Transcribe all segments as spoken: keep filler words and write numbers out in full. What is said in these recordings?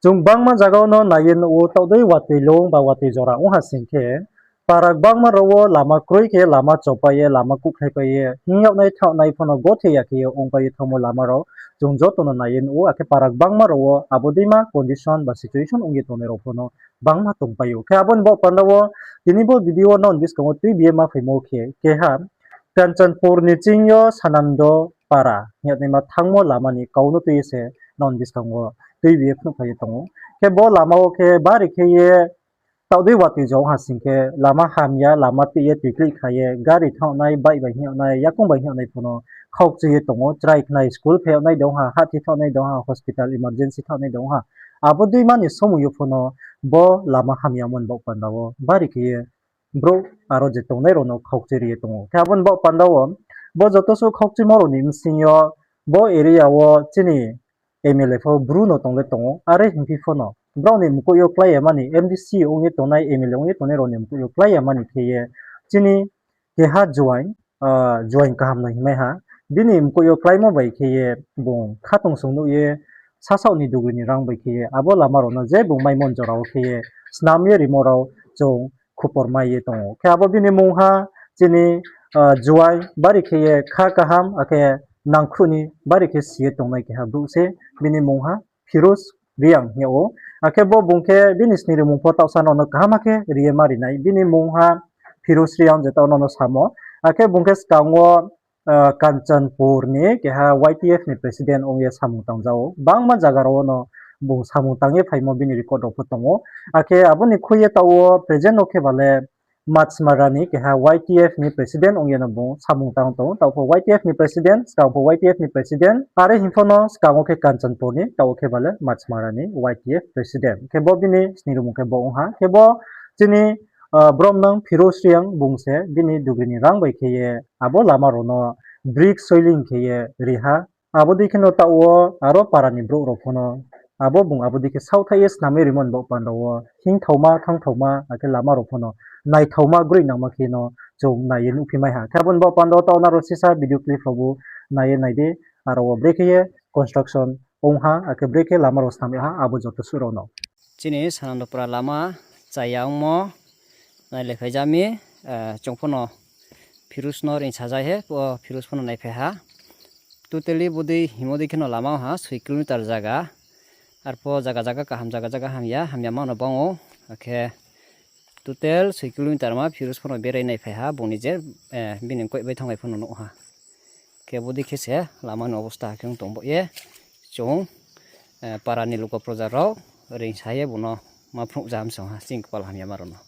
Chung bangma zaga wo no nai ye nuh ou, taoh dei watoi lung ba watoi jora ong ha sing khe, para gbangma rao wo lama kroi khe lama chopai ye, lama kuhkhlaipai ye, hing yag nai thanng nai pho no gothei ya khe ye ongpai ye thanngmo lama rao chung joto no nai ye nuh ou, akhe para gbangma rao wo abo deima condition ba situation ong ye tongnai rao pho no bangma tongpai ou. Khe abo ni baoh panda wo tini bo video wo nrao ni buskang wo tuibi ye ma phaimo khe, keha Kanchanpur ni ching yo Sanando Para hing yag naima thanngmo lama ni kau no tui ye se nrao ni buskang wo tuibi ye phnuhphai ye tong ou. Khe bo lama wo khe bari khe ye taoh dei watoi jora ong ha sing khe, lama hamya, lama tui ye toiklih kha ye, gari thanng nai, bike bai hing yag nai, yakoung bai hing yag nai pho no khaukchui ye tong ou, chrai khnai, school phai yag nai de ong ha, hahthi thanng nai de ong ha, hospital emergency thanng nai de ong ha. Abo deima ni somoi yo pho no bo lama hamyamo ni baoh panda wo bari khe ye brouh aro je tongnai rao no khaukchui ri ye tong ou. Khe abo ni baoh panda wo bo joto suh khaukchuimo rao ni bsing yo bo area wo chini M L A pho Bru no tong le tong ou. Are hingphi pho no brao ni mkoih yo klái ya mani, M D C ong ye tongnai, M L A ong ye tongnai rao ni mkoih yo klái ya mani khe ye chini keha juaing, ah, juaing kaham no hingmai ha. Bini mkoih yo kláimo bai khe ye bung khatungsung nuh ye sasaoh ni dugri ni rang bai khe ye abo lama rao no je bung maimo ni jora wo khe ye snam ye rimo rao chung khupor mai ye tong ou. Khe abo bini mungha chini, ah, juaing bari khe ye kha kaham, akhe nangkhruh ni bari khe si ye tongnai keha brouh se, bini mungha Firoz Reang hing yag ou. Akhe bo bung khe bini sning rimung pho taohsa nrao no kaham khe ri ye ma ri nai. Bini mungha Firoz Reang je taoh nrao no samo. Akhe bung khe skang wo, ah, Kanchanpur ni keha Y T F ni president ong ye samung tangja ou. Bangma zaga rao wo no bung samung tang ye phaimo bini record rao pho tong ou. Akhe abo ni khui ye taoh wo present wo khe ba le Machmara ni keha Y T F ni president ong ye no bung samung tang tong ou. Taoh pho Y T F ni president, skang pho Y T F ni president. Are hing pho no skang wo khe Kanchanpur ni, taoh wo khe ba le Machmara ni Y T F president. Khe bo bini sning rimung khe bo ong ha. Khe bo chini, ah, bromnang Firoz Reang bung se bini dugri ni rang bai khe ye abo lama rao no brick soiling khe ye ri ha. Abo dei khe no taoh wo aro para ni brouh rao pho no abo bung abo dei khe saohthaih ye snam ye rimo ni baoh panda wo hingthaoma, thanngthaoma, akhe lama rao pho no naithaoma, groih nangma khe no chung nai ye nuhphi mai ha. Khe abo ni baoh panda wo taoh nrao sisa video clip rao bo nai ye nai di, aro wo brekhe ye construction ong ha, akhe brekhe lama rao snam yag ha, abo joto suh rao no. Chini Sanandopra lama chaya ongmo nailaiphai ja mi, eh, chung pho no Firoz no reing sajai he, bo Firoz pho no naiphai ha. Totally bo dei hingmo dei khe no lama ha soi kilometer zaga. Arpho zaga zaga kaham, zaga zaga hamya, hamyama no bang ou. Akhe total soi kilometer ma Firoz pho no berai naiphai ha, bung ni je, eh, bini mkoih bai thanng bai pho no nuh ha. Khe bo dei khe se lama ni obosta khe ong tong bo ye, chung, eh, para ni lugo proja rao reing sa ye bung no ma phnuh ja msong ha, ching kpal hamyama rao no.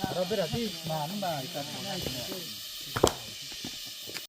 Aro bera di, ma, ma, ma.